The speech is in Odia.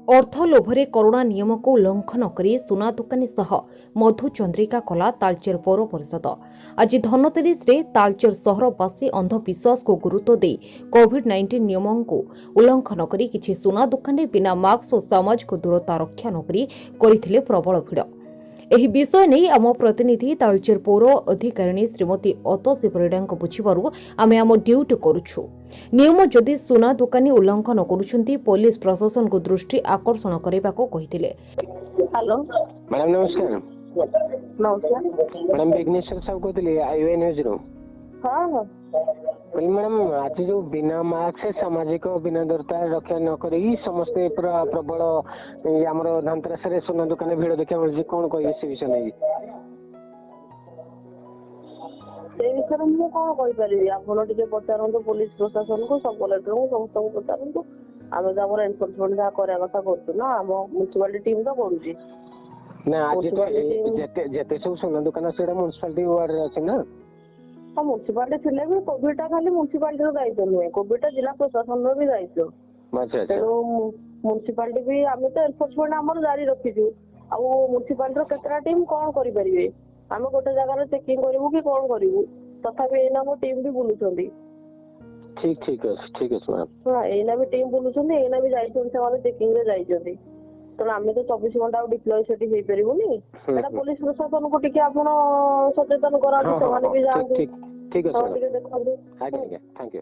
ଅର୍ଥ ଲୋଭରେ କରୋନା ନିୟମକୁ ଉଲ୍ଲଂଘନ କରି ସୁନା ଦୋକାନୀ ସହ ମଧୁଚନ୍ଦ୍ରିକା କଲା ତାଳଚେର ପୌର ପରିଷଦ। ଆଜି ଧନତେରସରେ ତାଳଚେର ସହରବାସୀ ଅନ୍ଧବିଶ୍ୱାସକୁ ଗୁରୁତ୍ୱ ଦେଇ କୋଭିଡ୍ 19 ନିୟମକୁ ଉଲ୍ଲଂଘନ କରି କିଛି ସୁନା ଦୋକାନରେ ବିନା ମାସ୍କ ଓ ସାମାଜିକ ଦୂରତା ରକ୍ଷା ନକରି କରିଥିଲେ ପ୍ରବଳ ଭିଡ଼। ଏହି ବିଷୟ ନେଇ ଆମ ପ୍ରତିନିଧି ତାଳଚେର ପୌର ଅଧିକାରିଣୀ ଶ୍ରୀମତୀ ଅତସୀ ପରିଡ଼ାଙ୍କ ବୁଝିବାରୁ ଆମେ ଆମ ଡ୍ୟୁଟି କରୁଛୁ, ନିୟମ ଯଦି ସୁନା ଦୋକାନୀ ଉଲ୍ଲଂଘନ କରୁଛନ୍ତି ପୋଲିସ ପ୍ରଶାସନକୁ ଦୃଷ୍ଟି ଆକର୍ଷଣ କରିବାକୁ କହିଥିଲେ। ହ୍ୟାଲୋ ମ୍ୟାଡ଼ାମ, ନମସ୍କାର। ନମସ୍କାର। ମ୍ୟାଡ଼ାମ, ବିଘ୍ନେଶ୍ୱର ସାହୁ କହୁଥିଲି ଆଇୱାଇ ନ୍ୟୁଜ୍ରୁ। ହଁ। କହିଲି ମ୍ୟାଡ଼ାମ, ଆଜି ଯୋଉ ବିନା ମାସ୍କ, ସାମାଜିକ ବିନା ଦୂରତା ରକ୍ଷା ନ କରିକି ସମସ୍ତେ ପୁରା ପ୍ରବଳ ଏଇ ଆମର ଧନତେରସରେ ସୁନା ଦୋକାନରେ ଭିଡ଼ ଦେଖିବାକୁ ମିଳୁଛି, କଣ କହିବେ ସେ ବିଷୟ ନେଇକି? ସେ ବିଷୟରେ ମୁଁ କଣ କହିପାରିବି? ଆପଣ ଟିକେ ପଚାରନ୍ତୁ ପୋଲିସ ପ୍ରଶାସନକୁ, ସବ୍ କଲେକ୍ଟରଙ୍କୁ, ସମସ୍ତଙ୍କୁ ପଚାରନ୍ତୁ। ଆମେ ତ ଆମର ଏନଫୋର୍ସମେଣ୍ଟ ଯାହା କରିବା କଥା କରୁଛୁ ନା, ଆମ ମ୍ୟୁନିସିପାଲିଟି ଟିମ୍ ତ କରୁଛି। ନା, ଆଜି ତ ଯେତେ ସବୁ ସୁନା ଦୋକାନ ସେଇଟା ମ୍ୟୁନିସିପାଲିଟି ୱାର୍ଡରେ ଅଛି ନା? ହଁ, ମ୍ୟୁନିସିପାଲିଟି ଥିଲେ ବି କୋଭିଡ ଟା ଖାଲି ମ୍ୟୁନିସିପାଲିଟିର ଦାୟିତ୍ୱ ନୁହେଁ, କୋଭିଡ ଟା ଜିଲ୍ଲା ପ୍ରଶାସନର ବି ଦାୟିତ୍ୱ। ଆଚ୍ଛା। ତେଣୁ ମ୍ୟୁନିସିପାଲିଟି ବି, ଆମେ ତ ଏନଫୋର୍ସମେଣ୍ଟ ଆମର ଜାରି ରଖିଛୁ। ଆଉ ମ୍ୟୁନିସିପାଲିଟିର କେତେଟା ଟିମ୍ କଣ କରିପାରିବେ? ଆମେ ଗୋଟେ ଜାଗାରେ ଚେକିଂ କରିବୁ କି କଣ କରିବୁ? ତଥାପି ଏଇନା ଆମ ଟିମ୍ ବି ବୁଲୁଛନ୍ତି। ଠିକ ଅଛି ମ୍ୟାଡ଼ାମ। ହଁ, ଏଇନା ବି ଟିମ୍ ବୁଲୁଛନ୍ତି, ଏଇନା ବି ଯାଇଛନ୍ତି, ସେମାନେ ଚେକିଂ ରେ ଯାଇଛନ୍ତି। ତେଣୁ ଆମେ ତ 24 ଘଣ୍ଟା ଆଉ ଡିପ୍ଲୟ ସେଠି ହେଇପାରିବୁନି। ଏଟା ପୋଲିସ ପ୍ରଶାସନକୁ ଟିକେ ଆପଣ ସଚେତନ କରାନ୍ତୁ, ସେମାନେ ବି ଯାଆନ୍ତୁ। ଠିକ ଅଛି। ଟିକେ ଦେଖନ୍ତୁ। ଆଜ୍ଞା, thank you.